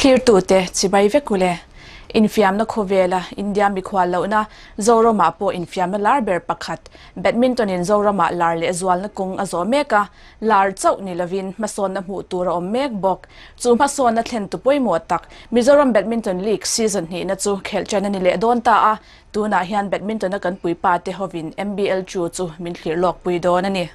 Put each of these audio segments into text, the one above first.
Thlirtute chibai vek u le. Infiamna khawvela India mikhual lohna Zoramah pawh infiamna lar ber pakhat Badminton in Zoramah lar leh zualna kawng a zawh mek a, lar chauh ni lovin hmasawnna hmuh tur a awm mek bawk. Chu hmasawnna thlentu pawimawh tak Mizoram Badminton League season hnihna chu khelh ṭan a ni leh dawn ta a, tunah hian badminton-a kan puipa te hovin MBL chu chu min thlir lawk pui dawn a ni.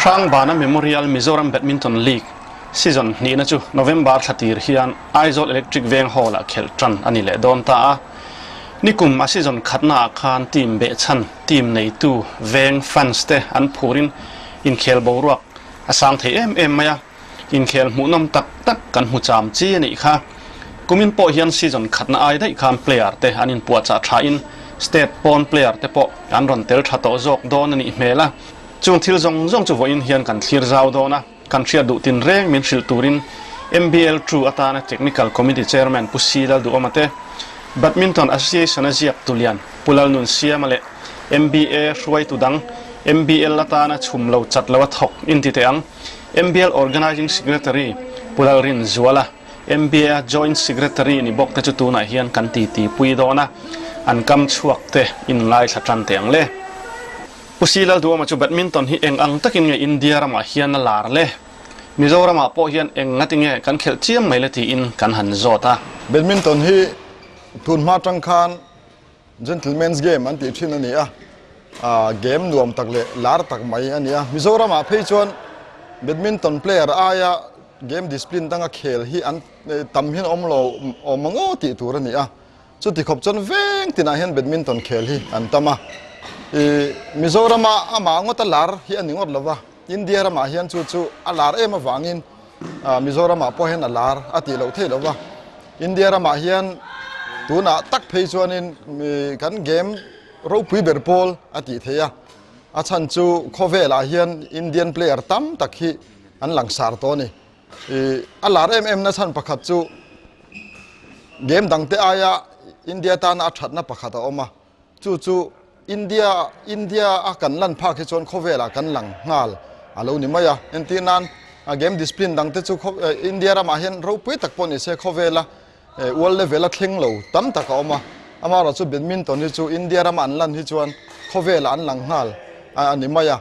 Hrangbana Memorial Mizoram Badminton League season hnihna chu November thla tir hian Aizawl Electric Veng Hall-ah khelh tan a ni leh dawn ta a. Nikum a season khatnaah khan team behchhan, team neitu, veng, fans te an phurin inkhel boruak a sang thei em em mai a. Inkhel hmuhnawm tak tak kan hmu cham chi a nih kha. Kumin pawh hian season khatna ai daih khan player te an inpuahchah thain state pawn player te pawh an rawn tel tha tawh zawk dawn a nih hmel a. Chung thil zawng zawng chu vawiin hian kan thlir zau dawn a, kan hriat duh tinreng min hrilh turin MBL True atana Technical Committee Chairman Pu Si Lalduhawma te, Badminton Association a ziak tulian Pu Lalnunsiama leh MBA hruaitu dang MBL atana chhum lo chat lo a thawk inti teh ang. MBL Organising Secretary Pu Lalrinzuala, MBA Joint Secretary ni bawk te chu tunah hian kan titi pui dawn a, an kam chhuak te in ngaithla tan teh ang le. Pu Si Lalduama chu Badminton hi eng ang takin nge India ramah hian a lar le? Mizoramah pawh hian eng ngati nge kan khelh chiam mai le tiin kan han zawt a. Badminton hi tun hma tang khan Gentleman's game an tih thin a ni a, game nuam tak leh lar tak mai a ni a. Mizoramah phei chuan badminton player aia game discipline danga khel hi an tam hian awm lo awm ang aw tih tur a ni a. Chuti khawp chuan veng tinah hian badminton khel hi an tam a. Mizorama amah ngawta lar hi a ni ngawt lo va, India ramah hian chu chu a lar em avangin Mizoramah pawh hian a lar a tih loh theih lo va. India ramah hian tunah tak phei chuanin kan game ropui ber pawl a tih theih a, a chhan chu khawvelah hian Indian player tam tak hi an langsar tawh a ni. A lar em em na chhan pakhat chu game dangte aia India tana a thatna pakhat a awm a, Chu chu India India a kan lan phak hi chuan khawvelah kan lang nghal a lo ni mai a. Entir nan game discipline dang te chu India ramah hian ropui tak pawh ni se khawvela world level a thleng lo tam tak a awm a. Amaherawh chu badminton hi chu India rama an lan hi chuan khawvelah an lang nghal a ni mai a.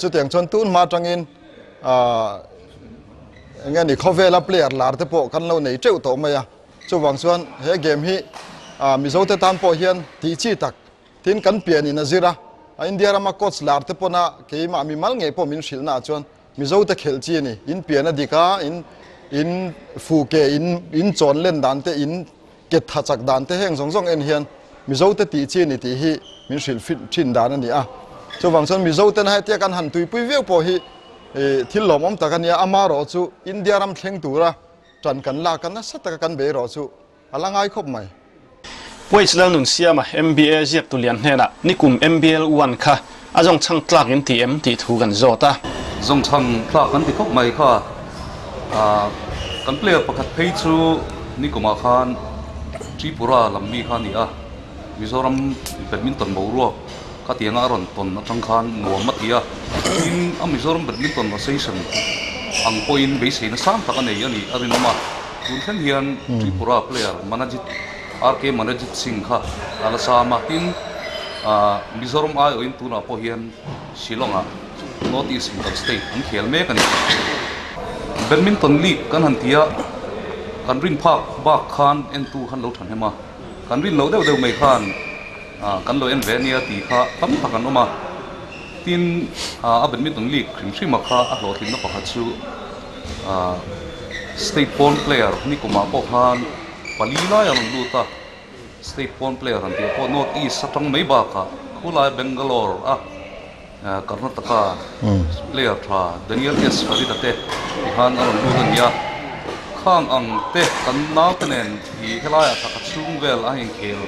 Chutiang chuan tun hma atangin eng nge ni khawvela player lar te pawh kan lo nei teuh tawh mai a. Chuvang chuan he game hi Mizote tan pawh hian tih chi tak tin kan pianin a zir a, India rama coach lar te pawna keimah mimal ngei pawh min hrilhna ah chuan Mizote khelh chi a ni. In pian a dik a, in in fu ke in in chawn len dan te, in ke tha chak dan te heng zawng zawng en hian Mizote tih chi a ni tih hi min hrilh fit thin dan a ni a. Chuvang chuan Mizoten hetia kan han tuipui viau pawh hi thil lawmawm tak a nia, amaherawh chu India ram thleng tura Ṭan kan lak a nasa taka kan bei rawh chu a la ngai khawp mai. Puaich Lalnunsiama MBA ziaktu lian hnenah nikum MBL one kha a zawngchhang tlak in ti em tih thu kan zawt a. Zawngchhang tlak kan ti khawp mai kha. Kan player pakhat phei chu nikumah khan Tripura lam mi kha a ni a, Mizoram badminton boruak ka ti anga a rawn tawn atang khan nuam a ti a, tin a Mizoram Badminton Association ang pawhin beiseina sang tak a nei a nih a rinawm a, tun thleng hian Tripura player Manajit RK Manajit Singh kha a la sam a, tin Mizoram aiawhin tunah pawh hian Shillong-ah North East Inter State an khel mek a ni. Badminton League kan han ti a, kan rin phak bak khan entu khan lo thahnem a, kan rin loh deuh deuh mai khan Kan lo en ve ania tih kha tam tak an awm a, tin a badminton league hrim hrim a kha a hlawhtlinna pakhat chu state pawn player nikumah pawh khan pali lai a rawn lut a, state pawn player han tih pawh north east atang mai bakah khulai Bangalore a Karnataka player tha Daniel S Farida te tikhan a rawn lut a ni a, kha. Khang ang te kan naute nen i helaiah thla khat chhung vel a inkhel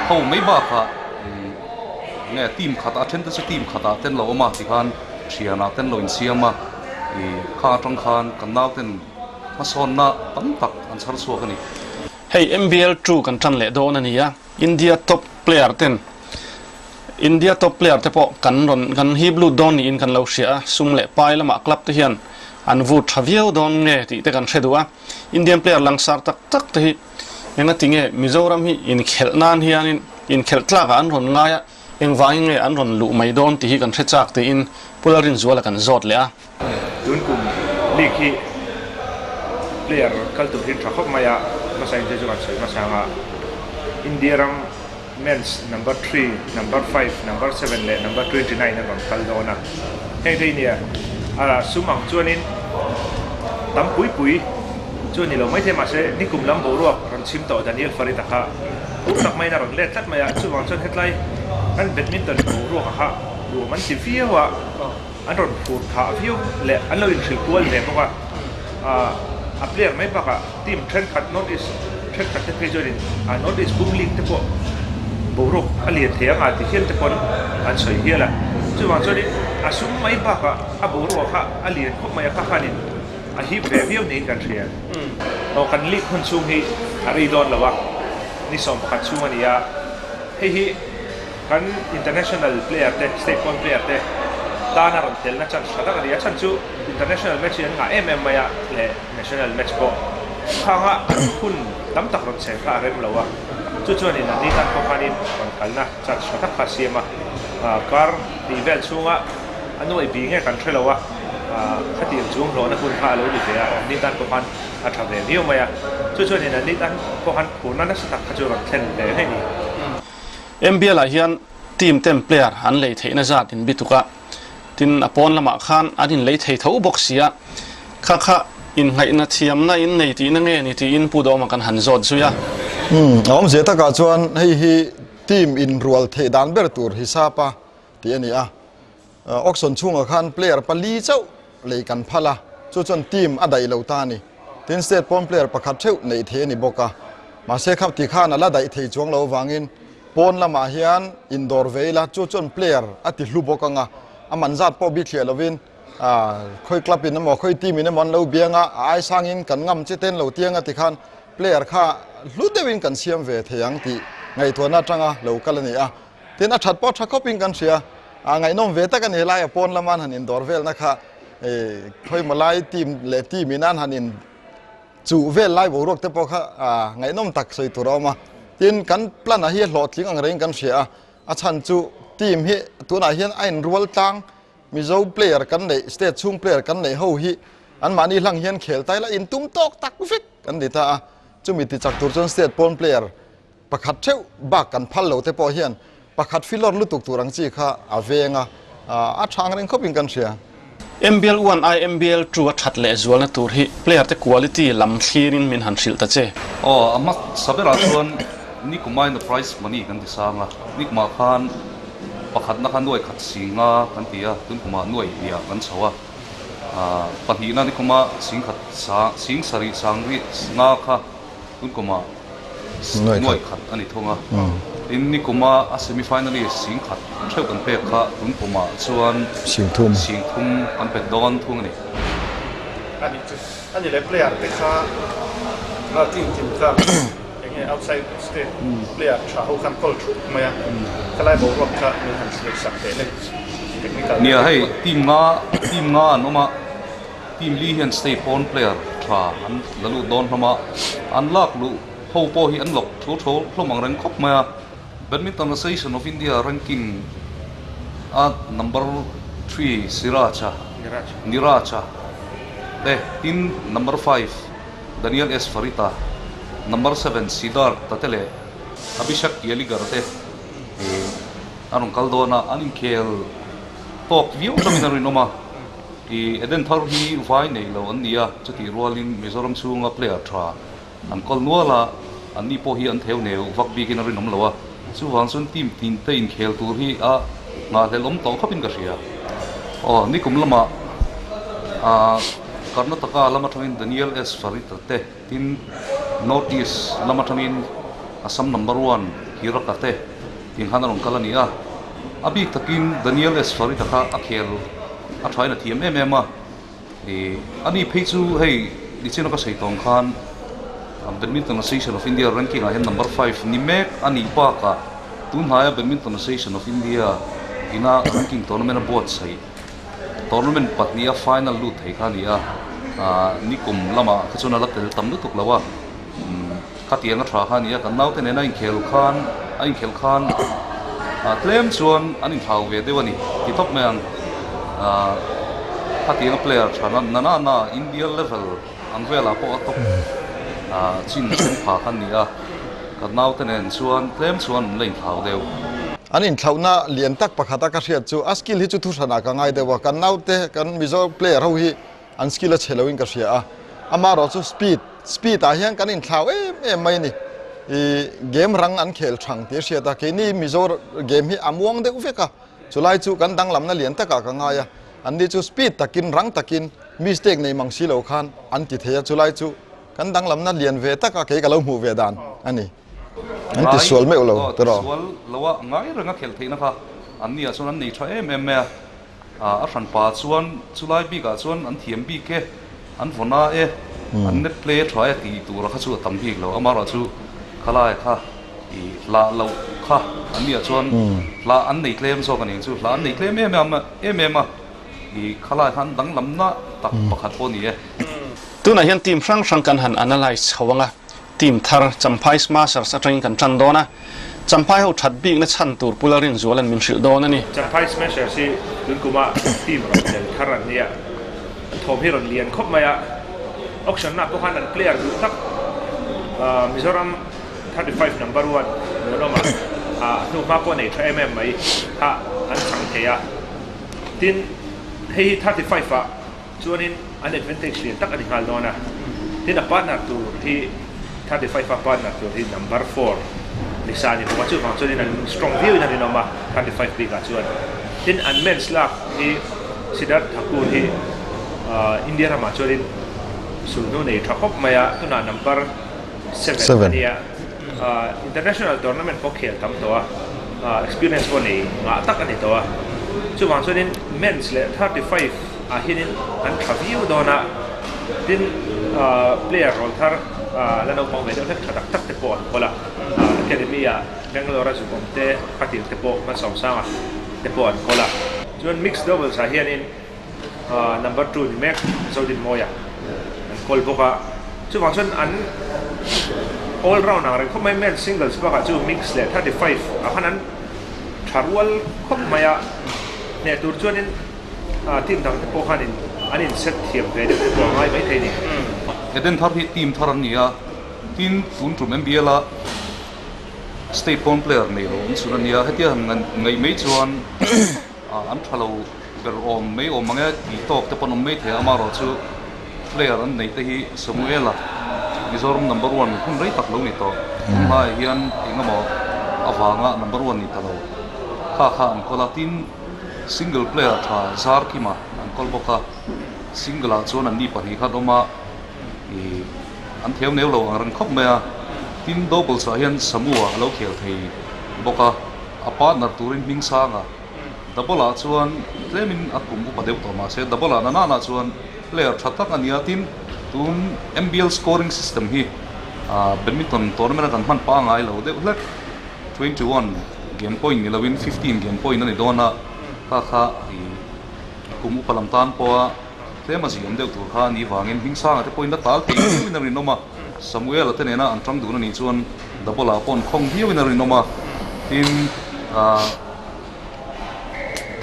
ho mai bakah nge team khat a then te chu team khatah ten lo awm a tikhan thianah ten lo insiam a i khang atang khan kan nauten hmasawnna tam tak an chhar chhuak a ni. Hei MBL two kan tan leh dawn a ni a, India top player ten India top player te pawh kan rawn kan hip lut dawn niin kan lo hria a, sum leh pai lamah club te hian an vut tha viau dawn nge tih te kan hre duh a, Indian player langsar tak tak te hi engati nge Mizoram hi inkhelh nan hianin inkhelh tlakah an rawn ngai a, engvangin nge an rawn luh mai dawn tih hi kan hre chak tiin Pu Lalrinzuala kan zawt leh a. Tun kum league hi player kal tur hi tha khawp mai a, hmasa in chu kan sawi hmasa ang a, India ram men's number three, number five, number seven leh number 29 an rawn kal dawn a, heng te hi nia a sum ang chuanin tam pui pui chu a ni lo maithei mahse nikum lam boruak rawn chhim tawh Daniel Farida kha tur tak maiin a rawn let tlat mai a, chuvang chuan hetlai kan badminton boruak a kha nuam an ti viau a. An rawn phur thah viau leh an lo inhrilh kual ve bawk a, a player mai bakah team thenkhat North East thenkhat te phei chuanin North East Boom League te pawh boruak a lian thei ang a ti hial te pawn an sawi hial a. Chuvang chuanin a sum mai bakah a boruak kha a lian khawp mai a, kha khanin a hip ve viau niin kan hria. Aw kan league hun chhung hi a rei dawn lo a, ni 11 chhung a ni a, hei hi Kan international player te, state pawn player te tana rawn telna chance tha tak a ni. A chhan chu international match hi an ngah em em mai a leh national match pawh khanga hun tam tak rawn cheng kha a rem lo a. Chu chuanin an ni tan pawh khanin rawn kalna chance tha tak kha a siam a. Kar tih vel chhunga a nuaih bi nge kan hre lo a, khatiang chung hlawhna hun kha a lo ni ve a, an ni tan pawh khan a tha ve viau mai a. Chu chuanin an ni tan pawh khan phurna nasa tak kha chu rawn thlen ve ngei ni. MBL ah hian team ten player an lei theihna zat in bituk a, tin a pawn lamah khan an in lei thei tho bawk si a, kha kha inngaihna thiamna in nei tihna nge ni tiin Pu Dawma kan han zawt zui a. Umm, a awmzia takah chuan hei hi team inrual theih dan ber tur hisapa tih a ni a, Auction chhungah khan player pali chauh lei kan phal a, chu chuan team a daih lo ta a ni. Tin, state pawn player pakhat theuh neih thei a ni bawk a. Mahse kha ti khan a la daih thei chuang lo avangin pawn lamah hian indawr ve ila, chu chuan player a ti hlu bawk ang a, a man zat pawh bithliah lovin khawi club in emaw khawi team in emaw an lo biang a, a ai sangin kan ngam che ten lo tiang a ti khan player kha hlu deuhin kan siam ve thei ang tih ngaihtuahna atanga lo kal a ni a. Tin, a that pawh tha khawpin kan hria. A ngaihnawm ve tak a ni helai a pawn lama an han indawr velna kha khawimaw lai team leh team in an han in chuh vel lai boruak te pawh kha ngaihnawm tak sawi tur a awm a. Tin, kan plan ah hi a hlawhtling ang rengin kan hria a, a chhan chu team hi tunah hian a inrual tlang Mizo player kan neih, state chhung player kan neih ho hi anmahni hlang hian khel ta ila intum tawk tak vek kan ni ta a. Chumi tichak tur chuan state pawn player Pakhat theuh bak kan phal lo te pawh hian pakhat filawr lutuk tur ang chi kha a veng a, a tha ang reng khawpin kan hria. MBL 1 ai MBL 2 a that leh zualna tur hi player te quality lam thlirin min han hrilh ta che. Aw, a hmasa berah chuan Nikumai na prize money kan ti sang a, Nikumah khan pakhatna kha nuai khat singa kan ti a, tunkumah nuai hniah kan chho a, pahnihna Nikuma singkhat sing sarih sangri nga kha tunkumah nuai khat a ni thung a. Tin, nikuma a semi finalist singkhat theuh kan pek kha tun kumah chuan singthum kan pe dawn thung a ni. A nih chu. A ni leh player te kha a team tin kha eng nge outside state player tha ho khan call thup mai a, khalai boruak kha min han thlir sak teh le technical. Nia hei team nga team nga an awm a. Team li hian state pawn player tha an la lut dawn hlawm a, an lak luh ho pawh hi an lawk thu tho hlawm ang reng khawp mai a. Badminton Association of India ranking a number three Siraj-a, Niraj-a te, tin number five Daniel S Farita, number seven Siddharth te leh Abhishek Yeligar te an rawn kal dawn a, an inkhel tawk viau hlawmin a rinawm a. I Eden thar hi vai nei lo an ni a, chutih rualin Mizoram chhunga player tha an kawl nual a, anni pawh hi an theu neu vak bikin a rinawm lo a, chuvang chuan team tin te inkhel tur hi a nghahhlelh awm tawh khawpin ka hria. Aw, nikum lamah ah Karnataka lam atangin Daniel S Farita te tin North East lam atangin Assam number one Hiraka te tiang khan a rawn kal a ni a. A bik takin Daniel S Farita kha a khel a thain a thiam em em a. Ih ani phei chu hei nichina ka sawi tawng khan Badminton Association of India ranking ah hian number five ni mek a nih bakah tunhnaia Badminton Association of India ina ranking tournament a buatsaih tournament pahniha final lut thei kha a ni a, ah nikum lamah kha chuan a la tel tam lutuk lo a, khatiang a tha kha a ni a, kan naute nena inkhel khan a inkhel khan ah tlem chuan an inthlau ve deuh a ni ti tawp mai ang, ah khatiang a player tha na na na India level ang velah pawh a top ah chin then pha kha a ni a, kan naute nen chuan tlem chuan an la inthlau deuh. An inthlauhna lian tak pakhata ka hriat chu a skill hi chu thuhranah ka ngai deuh a, kan naute kan Mizo player ho hi an skill a chhe loin ka hria a, amaherawh chu speed speed ah hian kan inthlau em em mai a ni. Ih game rang an khel thang tih a hriat a, keini Mizo game hi a muang deuh vek a, chulai chu kan danglamna lian takah ka ngai a, anni chu speed takin rang takin mistake nei mang si lo khan an ti thei a, chulai chu kan danglamna lian ve taka kei ka lo hmuh ve dan a ni. An ti sual meuh lo tiraw? Sual lo a ngai reng a khelh theihna kha an nia chuan an nei tha em em mai a, a hran pa chuan chulai bikah chuan an thiam bik e, an vaw na e, an net play tha e tih tura kha chu a tam bik lo, amaherawh chu khalai kha i hlah loh kha an nia chuan hlah an nei tlem zawk a ni ang chu, hlah an nei tlem em em em em a, i khalai kha an danglamna tak pakhat pawh a ni e. Tunah hian team hrang hrang kan han analyse chho ang a, Team thar Champhai Smashers atangin kan tan dawn a, Champhai ho that bikna chhan tur Pula Rinzuala'n min hrilh dawn a ni. Champhai Smashers hi tun kuma team rawn tel thar an nia, an thawm hi rawn lian khawp mai a, auction ah pawh khan an player duh tak Mizoram 35 number one Muanawma a hnu hma pawh nei tha em em mai kha an chang thei a, tin hei hi 35 ah Chuanin an advantage lian tak a ni nghal dawn a, tin a partner tur hi 35 a partner tur hi number four Lisa a ni bawk a, chuvang chuanin an strong viau in a rinawm a 35 bikah chuan. Tin an men's lak hi Siddharth Thakur hi India ramah chuanin sulhnu nei tha khawp mai a, tunah number seven a nia, international tournament pawh khel tam tawh a, experience pawh nei ngah tak a ni tawh a, chuvang chuanin men's leh 35 ah hianin an tha viau dawn a, tin player rawl thar la naupang ve deuh hlek tha tak tak te pawh an kawl a, academy ah Bangalore a zuk awm te khatir te pawh hmansawm sanga te pawh an kawl a. Chuan mixed doubles ah hianin number two ni mek Zodinmawia an kawl bawk a, chuvang chuan an all round ang reng khawp mai, men singles bakah chu mix leh 35 ah khan an tha rual khawp mai a, hneh tur chuanin Team dang te pawh khanin an in set thiam ve deuh te pawh a ngai maithei ni. Eden thar hi team thar an ni a, tin tun tum MBL a state pawn player nei lo an chhun a nia, hetia han ngaih mai chuan an tha lo ber awm mai awm ang e tih tawk te pawh an awm mai thei a, amaherawh chu player an neih te hi Samuela Mizoram number one hun rei tak lo ni tawh, tunlaiah hian engemaw avanga number one ni ta lo kha kha an kawl a, tin. Single player tha zar kima an kawl bawk a, single ah chuan an ni pahnih kha an awm a, ih an theu neu lo ang reng khawp mai a, tin doubles ah hian Samu-a a lo khel thei bawk a, a partner turin hming sang a, double ah chuan tlemin a kum upa deuh tawh mahse double ah na na chuan player tha tak a ni a, tin tun M_B_L scoring system hi ah badminton tournament a kan hman pangai lo deuh hlek. 21 game point ni lovin 15 game point a ni dawn a, kha kha ih kum upa lam tan pawha tlem a ziam deuh tur kha a nih vangin Hmingsanga te pawhin a tal thei viauin a rinawm a, Samuel-a te nena an tang dun a nih chuan double ah pawh an khawng viauin a rinawm a, tin ah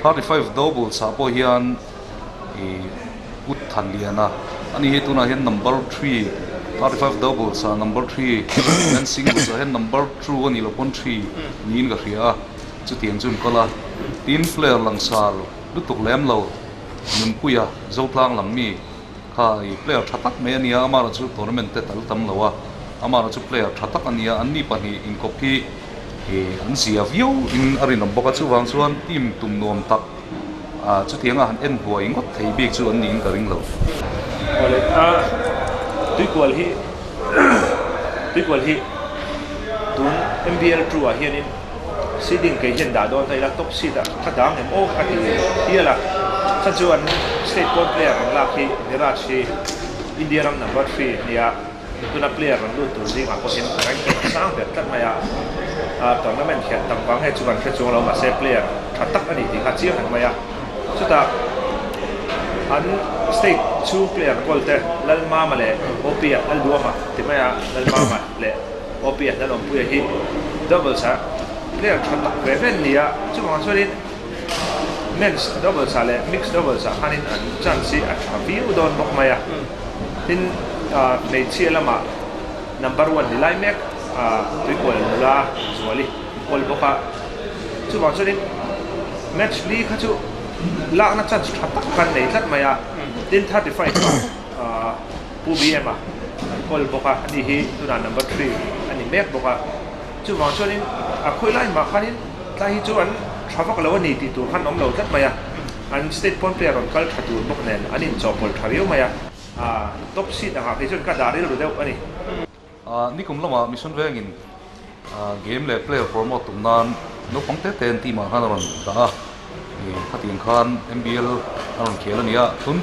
35 doubles ah pawh hian ih Ut Thanliana a ni hi tunah hian number three 35 doubles ah number three then singles ah hian number two a nih loh pawn three niin ka hria a chutiang chu an kal a tin player langsar lutuk lem lo Nunpuia Zotlang lam mi kha ih player tha tak mai a nia amaherawh chu tournament te tal tam lo a amaherawh chu player tha tak a nia an ni pahnih inkawp hi ih an zia viau in a rinawm bawk a chuvang chuan team tum nuam tak. Chutianga han en huai ngawt thei bik chu an niin ka ring lo. Awle a tuikual hi tuikual hi tun MBL two ah hianin seeding kei hian dah dawn ta ila top seed ah ka dang em aw ka ti hial a chhan chu an state pawn player an lak hi Niraj hi India ram number 3 ania tuna player an lut tur zingah pawh hian ranking a sang ber tlat mai a tournament hian tam vang nge chu kan hre chuang lo mahse player tha tak a ni tih kha chiang reng mai a chutah an state chhung player goal te Lalmama leh Opia Lalduama ti mai a Lalmama leh Opia Lalawmpuia hi doubles ah player tha tak ve ve an ni a chuvangah chuanin men's doubles ah leh mixed doubles ah khanin an chance hi a tha viau dawn bawk mai a tin hmeichhia lamah number one ni lai mek tuikual nula Zuali kawl bawk a chuvang chuanin match li kha chu lakna chance tha tak khan nei tlat mai a tin 35 ah Pu BM a an kawl bawk a ani hi tunah number 3 a ni mek bawk a chuvang chuanin a khawi lai mah khanin tlai hi chu an tha vak lo a ni tih tur khan awm lo tlat mai a an state pawn player rawn kal tha tur bawk nen an inchawhpawlh tha riau mai a top seed angah phei chuan ka dah rilru deuh a ni. Nikum lamah Mission Vengin game leh player promote tum nan naupang te te an team ah khan a rawn dah a, khatiang khan MBL a rawn khel a ni a, tun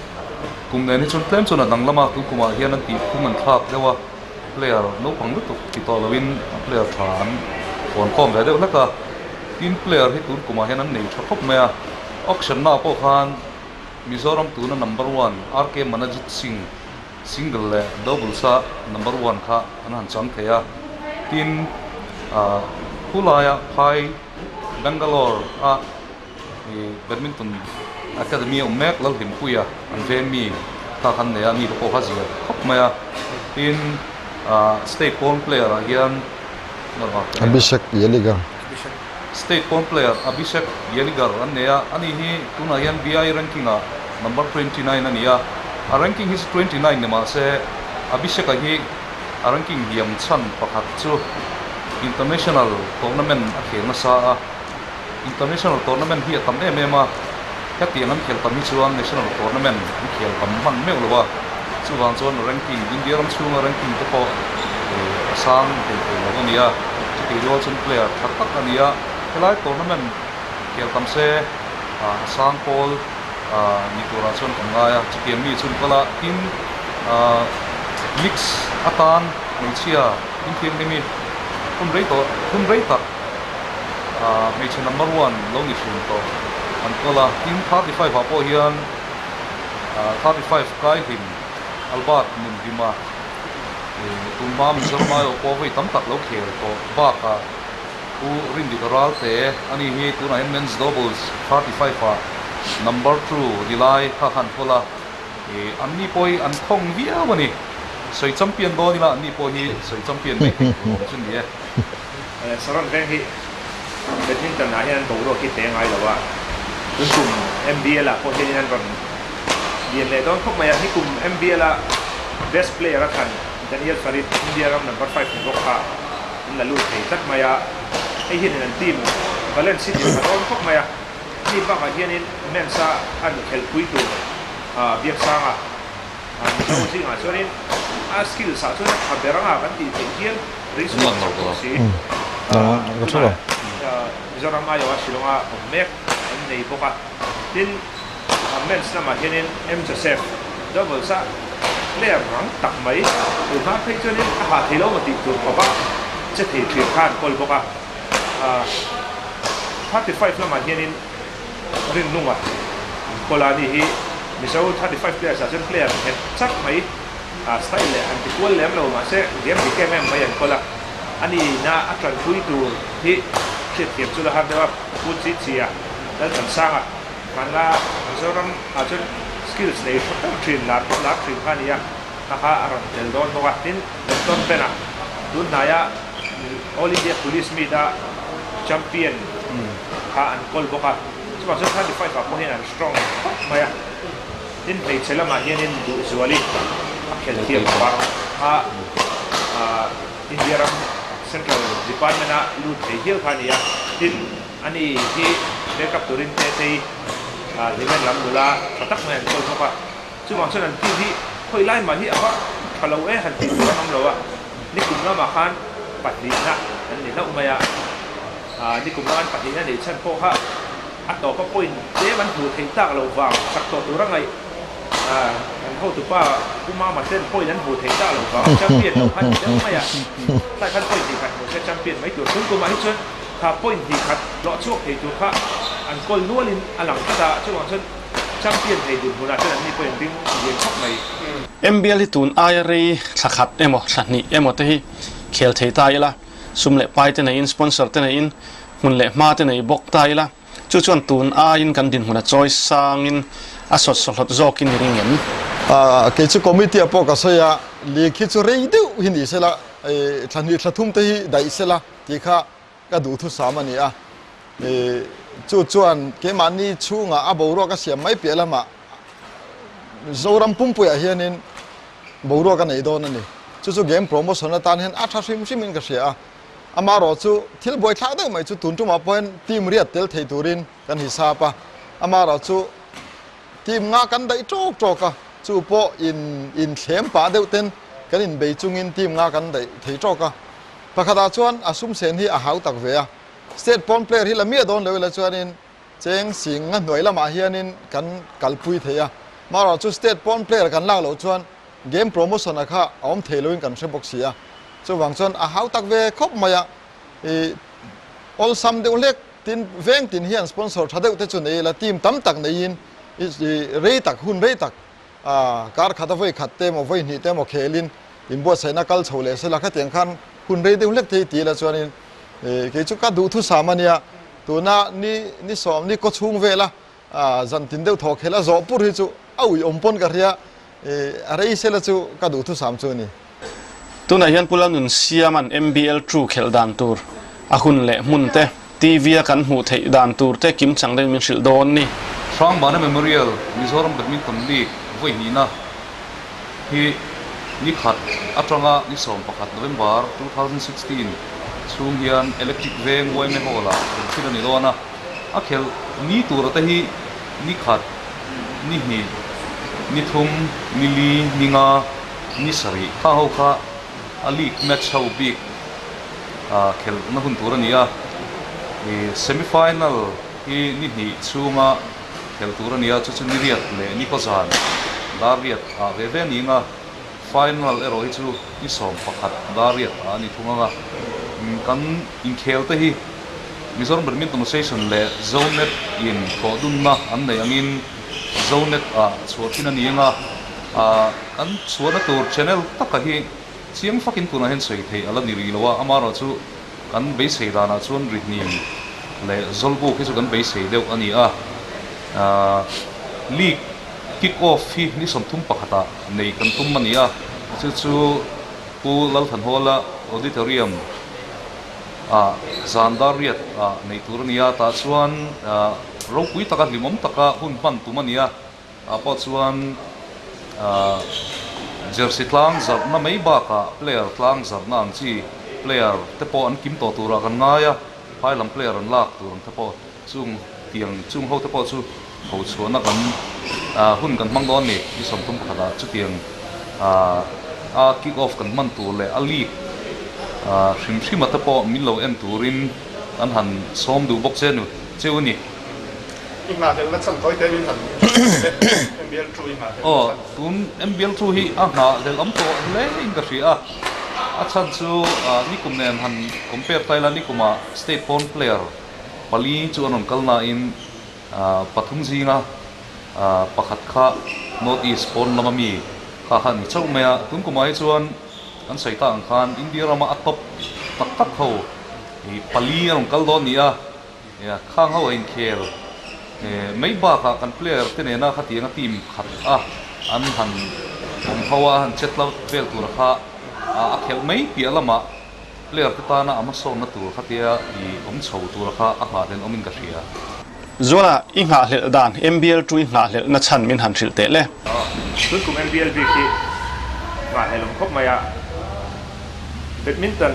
kum nen hi chuan tlem chuan a dang lama tun kumah hian an tih phung an thlak deuh a, player naupang lutuk ti tawh loin player tha an hawn khawm ve deuh hlek a, tin player hi tun kumah hian an nei tha khawp mai a, auction naah pawh khan Mizoram tuna number one RK Manajit Singh Single leh doubles a number one kha an han chang thei a, tin ah khulaia phai Bangalore a ih badminton academy a awm mek Lalhlimpuia an veng mi kha khan nei a, mi te pawh kha zir khawp mai a, tin ah state pawn player ah hian Abhishek Yeligar. State pawn player Abhishek Yeligar an nei a, ani hi tunah hian BI ranking ah number 29 a ni a, a ranking hi chu 29 ni mah se Abhishek-a hi a ranking hiam chhan pakhat chu international tournament a khel nasa a, international tournament hi a tam em em a, hetiang an khel tam hi chuan national tournament an khel tam hman meuh lo a, chuvang chuan ranking India ram chhunga ranking te pawh a sang thei thei lo a ni a, chutih rual chuan player tha tak a ni a, helai tournament khel tam se a sang pawl ni turah chuan kan ngai a, chutiang mi chhun kal a, tin mix atan hmeichhia inthianghlim hi hun rei tawh hun rei tak hmeichhe number one lo ni thin tawh an kawl a, tin 35 ah pawh hian 35 kai hlim Albert Nunhlima tunhma Mizoram aiawh pawh vawi tam tak lo khel tawh bakah Pu Rindika Ralte a ni hi tunah hian Men's Doubles 35 ah number 2 ni lai kha khan kawl a, an ni pawh hi an khawng viau a ni. Sawi champion dawn ila an ni pawh hi sawi champion mai thei tur awm chu ni e. Saron veng hi badminton ah hian boruak hi te ngai lo a, tun kum MBL ah pawh hianin an rawn lian leh dawn khawp mai a, nikum MBL a best player a thlan Daniel Farid India ram number 5 ni bawk kha an la lut thei tlat mai a, hei hianin an team Valen City a dawn khawp mai a, mi bakah hianin men's a an khelhpui tur Biaksanga Mizo zingah chuanin a skills ah chuan a tha ber anga kan tih theih hian ring chhuak bawk si. Tunah Mizoram aiawha Shillong-a awm mek an nei bawk a, tin men's lamah hianin M Joseph doubles a player rang tak mai tun hma phei chuanin a hah thei lo maw tih tur khawpa che thei thin kha an kawl bawk a, 35 lamah hianin Rinnunga an kawl a ni hi Mizo 35 players ah chuan player nghet chak mai style leh an ti kual lem lo mahse game dik em em mai an kawl a, a ni na a tanpui tur hi hriat thiam chu la har deuh a, Pu Chi Chi a Lalthansanga hmanla Mizoram ah chuan skills nei tha ber thin lar pawh lar thin kha a ni a, kha kha a rawn tel dawn bawk a, tin Doctor Bena tun hnaia All India Police Meet a champion kha an kawl bawk a, chuvang chuan 35 ah pawh hian an strong khawp mai a, tin hmeichhe lamah hianin Duhzuali a khel thiam bawk a, a India ram Central Department a lut thei hial kha a ni a, tin ani hi backup turin Tetei Hlimen lam nula tha tak mai an kawl bawk a, chuvang chuan an team hi. Khawi lai mah hi a va tha lo e han tih tur an awm lo a, nikum lamah khan pahnihna an ni hlauh mai a, nikum lama an pahnihna neih chhan pawh kha a tawpa point tlem an hmuh theih tak loh vang chak tawh tur a ngaih an hotupa Pu Mama ten point an hmuh theih tak loh vang champion loh kha ni deuh mai a, tlai khan point hnih khat hmuh se champion mai tur tun kumah hi chuan kha point hnih khat hlawh chhuak thei tur kha an kawl nualin a lang tlat a, chuvang chuan Champion thei dinhmunah chuan an ni pawhin ding lian khawp mai. MBL hi tun aia rei thla khat emaw thla hnih emaw te hi khel thei ta ila, sum leh pai te neiin sponsor te neiin hmun leh hma te nei bawk ta ila, chu chuan tun aiin kan dinhmun a chawi sangin a sawt sawhlawt zawkin i ring em? Kei chu committee ah pawh ka sawi a, league hi chu rei deuh hi ni sela, thla hnih thla thum te hi daih sela tih kha Ka duhthusam a ni a, chu chuan keimahni chhungah a boruak a siam mai piah lamah Zoram pumpuiah hianin boruak a nei dawn a ni. Chu chu game promotion atan hian a tha hrim hrimin ka hria a, amaherawh chu thil buaithlak deuh mai chu tun tumah pawhin team riat tel thei turin kan hisap a, amaherawh chu team nga kan daih tawk tawk a, chu pawh in inthlem pah deuh ten kan inbei chungin team nga kan daih thei tawk a. Pakhatah chuan a sum sen hi a hau tak ve a, state pawn player hi la miah dawn lo ila chuanin cheng sing nga hnuai lamah hianin kan kalpui thei a, marawh chu state pawn player kan lak loh chuan game promotion a kha a awm thei loin kan hre bawk si a, chuvang chuan a hau tak ve khawp mai a, i awlsam deuh hlek tin veng tin hian sponsor tha deuh te chu nei ila team tam tak neiin i rei tak hun rei tak A, kar khat a vawi khat te emaw vawi hnih te emaw khelin inbuatsaihna kal chho leh sela khatiang khan hun rei deuh hlek thei ti ila chuanin kei chu ka duhthusam a nia, tuna ni ni sawm ni kaw chhung vela zan tin deuh thaw khel a zawh pur hi chu a ui awm pawn ka hria, a rei sela chu ka duhthusam chu a ni. Tunah hian Pu Lalnun Siama'n MBL True khelh dan tur, a hun leh hmun te, TV a kan hmuh theih dan tur te kim chang deuhin min hrilh dawn ni. Hrangbana Memorial Mizoram Badminton League vawi hnihna hi ni khat atanga ni 11 November 2016 chhung hian Electric Veng yma Hall-ah khelh thin a ni dawn a, a khelh ni tura te hi ni khat, ni hnih, ni thum, ni li, ni nga, Ni sarih kha ho kha a league match ho bik khelhna hun tur a ni a, semi final hi ni hnih chhunga khelh tur a ni a, chu chu ni riat leh ni kaw zan dar riat ah ve ve ni anga, final erawh hi chu ni 11 dar riat ah a ni thung anga, kan inkhel te hi Mizoram Badminton Association leh Zonet in thawhdunna an neih angin Zonet ah chhuah thin a ni anga, Kan chhuahna tur channel taka hi chiang fakin tunah hian sawi theih a la ni rih lo a, amaherawh chu kan beisei danah chuan rihnim leh zawlbuk hi chu kan beisei deuh a ni a. League kick off hi ni 31ah nei kan tum a ni a, chu chu Pu Lalthanhawla Auditorium ah zan dar riat ah nei tur a ni a, tah chuan ropui taka hlimawm taka hun hman tum a ni a. Ah pawh chuan jersey tlang zarhna mai bakah player tlang zarhna ang chi player te pawh an kim tawh turah kan ngai a, phai lam player an lak tur ang te pawh chung tiang chung ho te pawh chu ho chhuahna kan hun kan hmang dawn ni ni 31 ah chutiang a kick off kan hman tur leh a league hrim hrima te pawh min lo en turin an han sawm duh bawk che nu cheu a ni. I nghahhlelhna chhan tawi te min han MBL two i nghahhlelhna chhan. Aw, tun MBL two hi a nghahhlelh awm tawh hle in ka hria a. A chhan chu nikum nen han compare ta ila nikumah state pawn player pali chu an rawn kal nain pathum zinga pakhat kha North East pawn lama mi kha kha a ni chauh mai a. Tun kumah hi chuan kan sawi tak ang khan India rama a top tak tak ho pali a rawn kal dawn ni a. Nia, khang ho a inkhel mai bakah kan player te nena khatianga team khat a an han awm ho a, han chet lo vel tura kha a khelh mai piah lamah player te tana a hmasawnna tur khatia i awm chho tura kha a nghahhlelh awmin ka hria. Zuala, i nghahhlelh dan MBL chu i nghahhlelhna chhan min han hrilh teh le. Tun kum MBL bik hi nghahhlelh awm khawp mai a. Badminton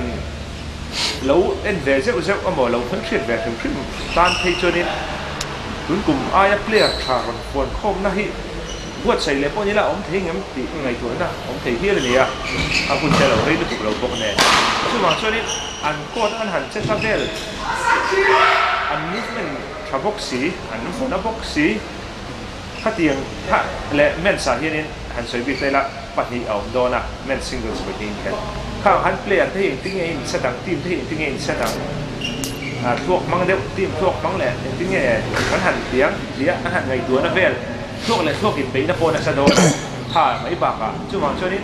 lo en ve zeuh zeuh emaw lo hmel hriat ve hrim hrim tan phei chuanin tun kum aia player tha rawn fuan khawmna hi Buatsaih leh pawh nila awm thei ngem tih ngaihtuahna awm thei hial a ni a, a hun te lo rei lutuk lo bawk nen. Chuvang chuanin an court an han che tha vel, an movement tha bawk si, an vawna bawk si, khatiang kha leh men's ah hianin han sawi bik ta ila pahnih a awm dawn a, men's singles pahnih inkhelh. Khang han player te hi engtin nge in set ang, team te hi engtin nge in set ang, thluak hmang deuh, team thluak hmang leh engtin nge kan han tiang tih a han ngaihtuahna vel. Thluak leh thluak inbeihna pawh nasa dawn a tha mai bakah chuvang chuanin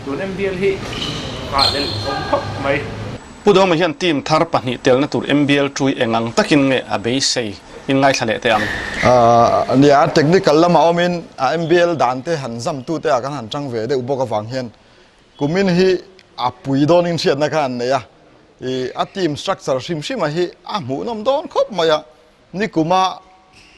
tun MBL hi nghahhlelh awm khawp mai. Pu Dawma hian team thar pahnih telna tur MBL ṭui eng ang takin nge a beisei in ngaithla leh teh ang. Nia, technical lamah awmin a MBL dan te han zam tute ah kan han ṭang ve deuh bawk avang hian kumin hi a pui dawnin hriatna kha an nei a, i a team structure hrim hrima hi a hmuhnawm dawn khawp mai a. Nikuma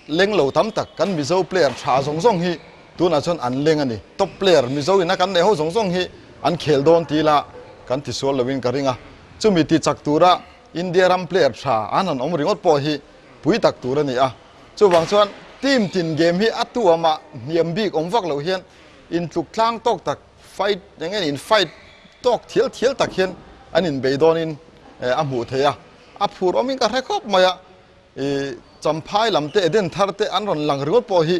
leng lo tam tak kan Mizo player tha zawng zawng hi tunah chuan an leng a ni. Top player Mizo ina kan neih ho zawng zawng hi an khel dawn ti ila kan ti sual loin ka ring a. Chumi ti chak tura India ram player tha an han awm ringawt pawh hi pui tak tur a ni a. Chuvang chuan team tin game hi a tuamah hniam bik awm vak loh hian intluk tlang tawk tak fight eng nge in fight tawk thial thial tak hian an inbei dawnin a hmuh theih a. A phur awmin ka hre khawp mai a, i Champhai lam te Eden thar te an rawn lang ringawt pawh hi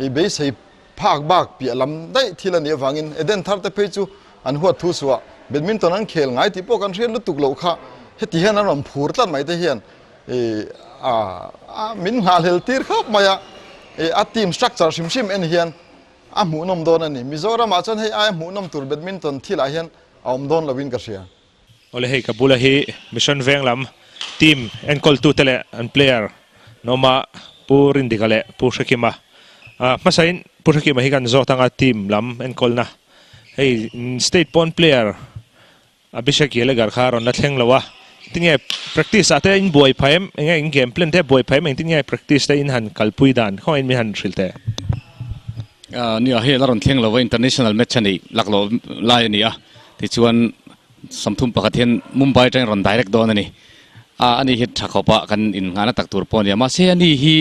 i beisei phak bak piah lam daih thil a nih avangin Eden thar te phei chu an huat thu suah badminton an khel ngai tih pawh kan hriat lutuk loh kha heti hian an rawn phur tlat mai te hian i a a min nghahhlel tir khawp mai a, i a team structure hrim hrim en hian a hmuhnawm dawn a ni. Mizoramah chuan hei aia hmuhnawm tur badminton thilah hian a awm dawn loin ka hria. Awle hei ka bula hi Mission Veng lam team enkawltute leh an player Nawma Pu Rindika leh Pu Hrekima hmasain Pu Hrekima hi kan zawt anga team lam enkawlna hei state pawn player Abhishek Yelegar kha rawn la thleng lo a tinge practice ah te in buai phah em enge in game plan te buai phah em engtin nge practice te in han kalpui dan khawngaih in min han hrilh teh. Nia hei la rawn thleng lo a international match a nih laklawh lai a ni a tichuan Samthum pakhat hian Mumbai atangin rawn direct dawn a ni. A ani hi tha khawp a kan innghahna tak tur pawh a ni a. Mahse ani hi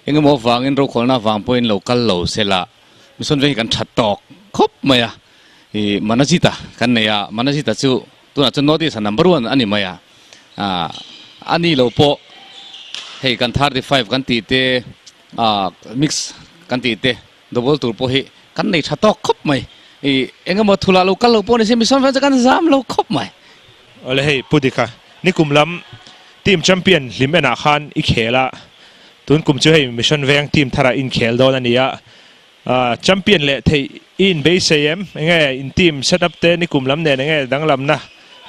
engemaw avangin rokhawlna avang pawhin lo kal lo se la Mission Veng hi kan that tawk khawp mai a. Ih Manajita kan nei a, Manajita chu tunah chuan North East a number one a ni mai a. Ah ani lo pawh hei kan 35 kan tih te ah mix kan tih te Double tur pawh hi kan nei tha tawk khawp mai. I engemaw thula lo kal lo pawh ni se Mission Fans kan zam lo khawp mai. Awle hei Pu Dika, nikum lam team champion hlim enah khan i khel a, tun kum chu hei Mission Veng team tharah i inkhel dawn a ni a, champion leh theih i inbeisei em? Enge in team set up te nikum lam nen enge danglamna,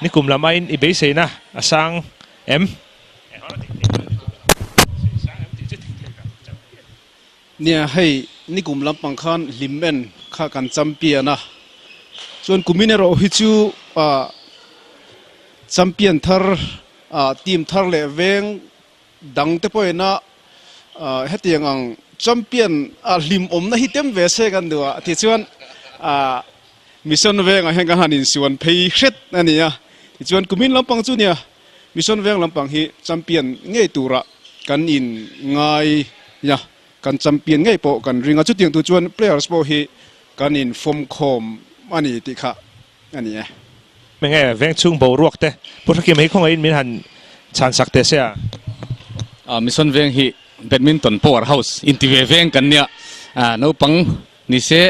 nikum lam aiin i beiseina a sang em? Nia hei nikum lampang khan hlim en kha kan champion a, chuan kumin erawh hi chu ah champion thar ah team thar leh veng dang te pawhin a ah hetiang ang champion ah hlim awmna hi tem ve se kan duh a tichuan ah mission vengah hian kan han insuan phei hret a ni a, tichuan kumin lampang chu nia Mission veng lampang hi champion ngei turah kan in ngai a, kan champion ngei pawh kan ring a, chutiang tur chuan players pawh hi kan in fawm khawm a ni tih kha a ni e. Enge veng chhung boruak te Pu Hrekima hi khawngaihin min han chhan sak teh se a. Mission veng hi badminton power house inti ve veng kan nia, naupang ni se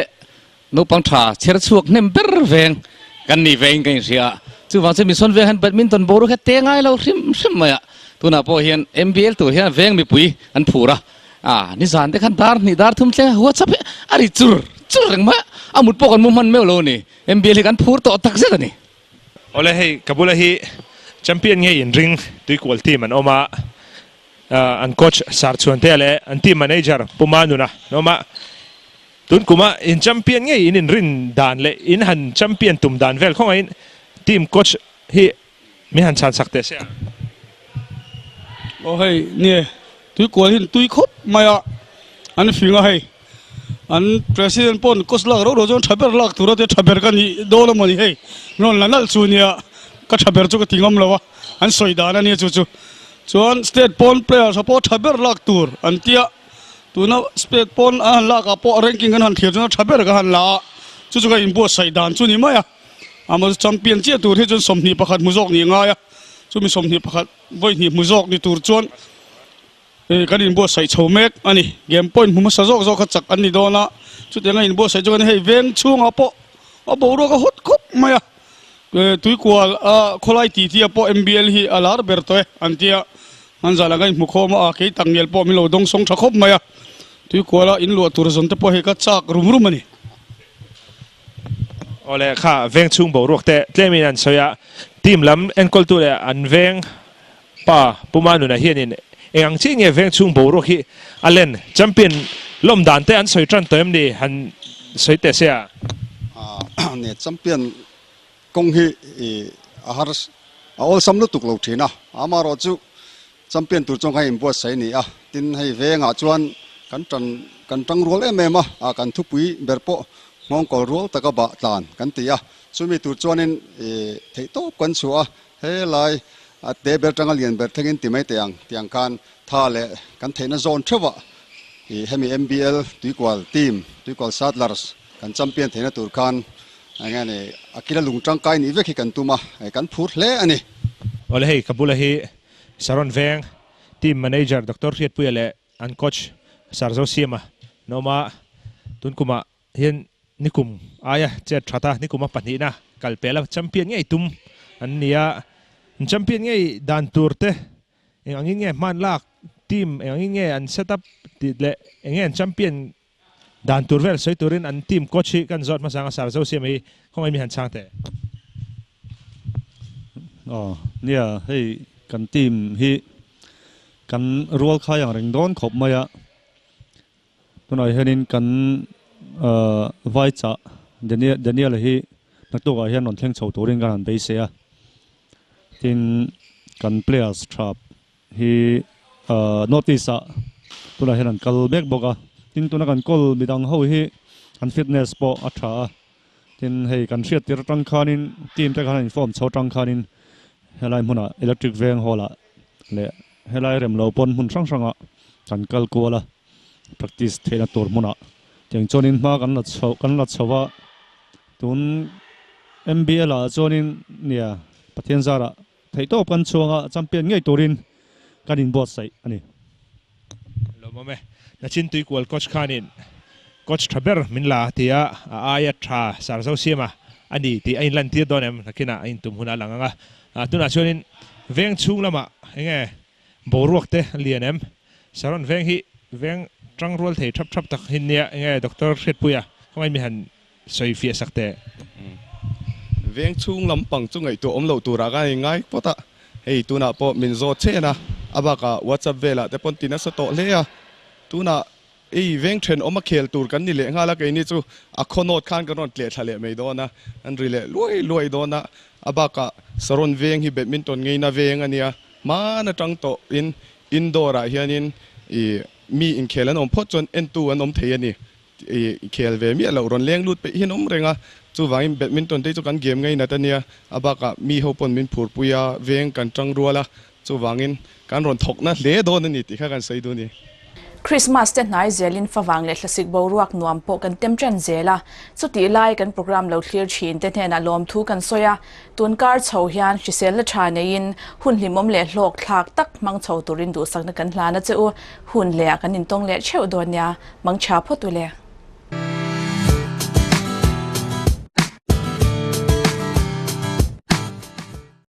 Naupang tha chher chhuak hnem ber veng kan ni veng ka inhria a, chuvang chu Mission veng hian badminton boruak hi a te ngai lo hrim hrim mai a, tunah pawh hian MBL tur hian veng mipui an phur a, ah nizan te khan dar hnih dar thum thleng a WhatsApp hi a ri chur chur reng mai a, a mut pawh kan mu hman meuh lo a ni, MBL hi kan phur tawh tak zet a ni. Awle hei ka bula hi champion ngei inring tuikual team an awm a, an coach Sarchhuantea leh an team manager Pu Manuna an awm a. Tun kuma in champion ngei in inrin dan leh in han champion tum dan vel khawngaihin team coach hi min han chhan sak teh se a. Aw hei nie tuikual hi an tui khawp mai a, an fing a hei an president pawh an coach lak rauh rauh chuan tha ber lak tur a tia tha ber ka nih dawn a mawni hei rawn la nalh chu nia ka tha ber chu ka ti ngam lo a an sawi dan a nia chu chu chuan state pawn players ah pawh tha ber lak tur an tia. Tuna state pawn an han lak ah pawh ranking kan han thlir chuan a tha ber ka han la a, chu chu ka inbuatsaih dan chu ni mai a. Amah chu champion chiah tur hi chuan 21 hmu zawk ni a ngai a, chumi 21 vawi hnih hmu zawk ni tur chuan kan inbuatsaih chho mek a ni. Game point hmu hmasa zawk zawk kha chak an ni dawn a, chutianga inbuatsaih chu kan hei veng chhungah pawh a boruak a hawt khawp mai a, tuikual a khawlai tih tih ah pawh MBL hi a lar ber tawh e an tia. An zan ah ka inhmu khawm a, kei tak ngial pawh min lo dawng sawng tha khawp mai a, tuikuala in luah tur zawn te pawh hei ka chak rum rum a ni. Awle kha veng chhung boruak te tlemin an sawi a, team lam enkawltu leh an veng pa Puma nunah hianin eng ang chiah nge veng chhung boruak hi a len champion lawm dan te an sawi tan tawh em ni han sawi teh se a. Ne champion Kawng hi a har a awlsam lutuk lo thin a, amaherawh chu champion tur chuan khan inbuatsaih a ni a, tin hei vengah chuan kan tan kan tang rual em em a, kan thupui ber pawh nghawngkawl rual taka bah tlan kan ti a, chumi tur chuanin theihtawp kan chhuah a, helai a te ber tanga lian ber thlengin ti mai teh ang tiang khan tha leh kan theihna zawn theuhah hemi MBL tuikual team tuikual Saddlers Kan champion theihna tur khan eng nge ni a kila lung tangkai nih vek hi kan tum a, kan phur hle a ni. Awle hei ka bula hi Saron Veng team manager Doctor Hriatpuia leh an coach Sarzo Siama an awm a, tun kumah hian nikum aia chet that a, nikuma pahnihna kal pel a champion ngei tum an ni a, an champion ngei dan tur te eng angin nge hman lak team eng angin nge an set up tih leh eng nge an champion Dan tur vel sawi turin an team coach hi kan zawt hmasa ang a, Sir Zosiam hi khawngaih mi han chhang teh. Aw nia, hei kan team hi kan rual khai ang reng dawn khawp mai a, tunah hianin kan vai chah Daniel Daniel-a hi naktukah hian rawn thleng chho turin kan han beisei a, tin kan players tha Hi North East ah tunah hian an kal mek bawk a, tin tuna kan kawl midang ho hi an fitness pawh a tha a, tin hei kan hriat tir atang khanin team te khan an inform chho atang khanin helai hmunah electric veng hall ah leh helai rem lo pawn hmun hrang hrangah kan kal kual a, practice theihna tur hmunah tiang chuanin hma kan la chho kan la chho a, tun M_B_L ah chuanin nia Pathian zarah Theihtawp kan chhuanga champion ngei turin kan inbuatsaih a ni. Lawmawm e. Nachin Tuikual coach khanin coach tha ber min la ti a, a aia tha Sarzo Siama a ni tih a inlantir dawn em? Nakinah a intum hunah a lang ang a. Tunah chuanin veng chhung lamah eng nge boruak te a lian em? Saron veng hi veng tang rual thei thap thap tak hin nia eng nge Doctor Hriatpuia khawngaih mi han Sawi fiah sak teh. Veng chhung lampang chu ngaihtuah awm loh turah ka hei ngai phawt a, hei tunah pawh min zawt chen a, a bakah WhatsApp velah te pawn ti nasa tawh hle a, tunah ei veng thenawm a khel tur kan ni leh nghal a, keini chu a khaw nawt khan kan rawn tleh thla leh mai dawn a, an ri leh luai luai dawn a, a bakah Saron veng hi badminton ngeina veng a nia, hman atang tawhin indoor ah hianin ih mi inkhel an awm phawt chuan entu an awm thei a ni. I khel ve miah loh rawn leng lut peih hian awm reng a, chuvangin badminton te chu kan game ngainat a nia, a bakah mi ho pawn min phurpui a, veng kan tang rual a, chuvangin kan rawn thawk na hle dawn a ni tih kha kan sawi duh a ni. Christmas te hnai zelin favang leh hlasik boruak nuam pawh kan tem ṭan zel a, chutih lai kan program lo thlir thin te hnenah lawmthu kan sawi a, tun kar chho hian hriselna ṭha neiin hun hlimawm leh hlawk thlak tak hmang chho turin duhsakna kan hlan a che u, hun leh ah kan intawng leh theuh dawn nia. Mang tha phawt u le.